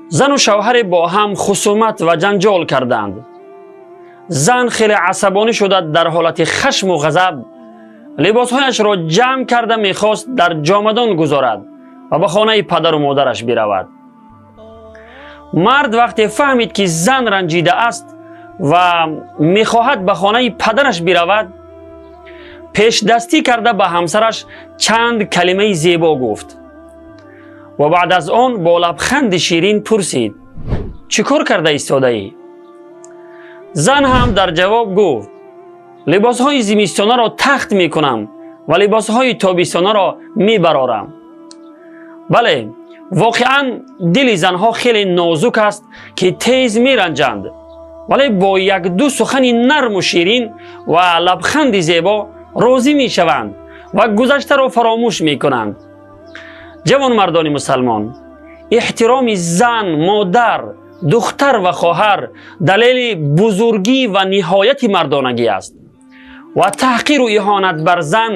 Зану шавҳаре бо ҳам хусумат ва ҷанҷол карданд. Зан хеле асабонӣ шуда, дар ҳолати хашму ғазаб либосҳояшро ҷамъ карда, мехост дар ҷомадон гузорад ва ба хонаи падару модараш биравад. Мард вақте фаҳмид, ки зан ранҷида аст ва мехоҳад ба хонаи падараш биравад, пешдастӣ карда, ба ҳамсараш чанд калимаи зебо гуфт ва баъд аз он бо лабханди ширин пурсид: «Чӣ кор карда истодаӣ?» Зан ҳам дар ҷавоб гуфт: «Либосҳои зимистонаро тахт мекунам ва либосҳои тобистонаро мебарорам». Бале, воқеан дили занҳо хеле нозук аст, ки тез меранҷанд, вале бо як-ду сухани нарму ширин ва лабханди зебо розӣ мешаванд ва гузаштаро фаромӯш мекунанд. Ҷавонмардони мусалмон, эҳтироми зан, модар, духтар ва хоҳар далели бузургӣ ва ниҳояти мардонагӣ аст ва таҳқиру иҳонат бар зан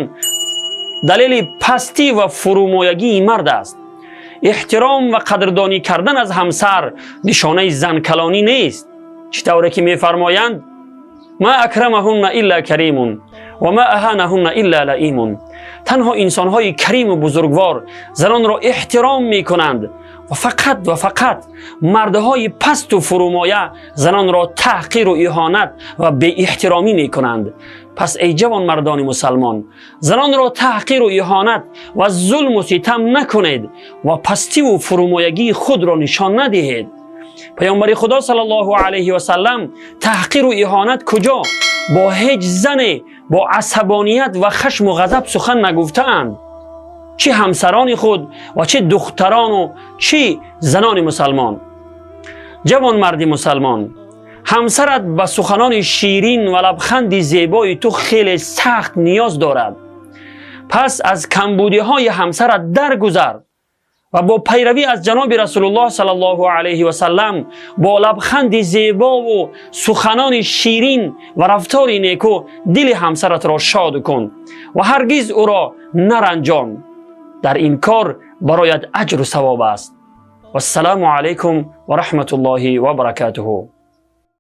далели пастӣ ва фурӯмоягии мард аст. Эҳтиром ва қадрдонӣ кардан аз ҳамсар нишонаи занкалонӣ нест. Чӣ тавре ки мефармоянд: «Ма акрамаҳунна илла каримун ва ма аҳанаҳунна илла лаимун». Танҳо инсонҳои кариму бузургвор занонро эҳтиром мекунанд ва фақат ва фақат мардҳои пасту фурӯмоя занонро таҳқиру иҳонат ва беэҳтиромӣ мекунанд. Пас, эй ҷавонмардони мусалмон, занонро таҳқиру иҳонат ва зулму ситам накунед ва пастиву фурӯмоягии худро нишон надиҳед. Паёмбари Худо саллаллоҳу алайҳи васаллам таҳқиру иҳонат куҷо, бо ҳеҷ зане бо асабоният ва хашму ғазаб сухан нагуфтаанд, чӣ ҳамсарони худ ва чӣ духтарону чӣ занони мусалмон. Ҷавонмарди мусалмон, ҳамсарат ба суханони ширин ва лабханди зебои ту хеле сахт ниёз дорад. Пас аз камбудиҳои ҳамсарат даргузар ва бо пайравӣ аз ҷаноби Расулуллоҳ саллаллоҳу алайҳи васаллам бо лабханди зебову суханони ширин ва рафтори неку дили ҳамсаратро шод кун ва ҳаргиз ӯро наранҷон. Дар ин кор бароят аҷру савоб аст. Вассалому алайкум ва раҳматуллоҳи ва баракатуҳу.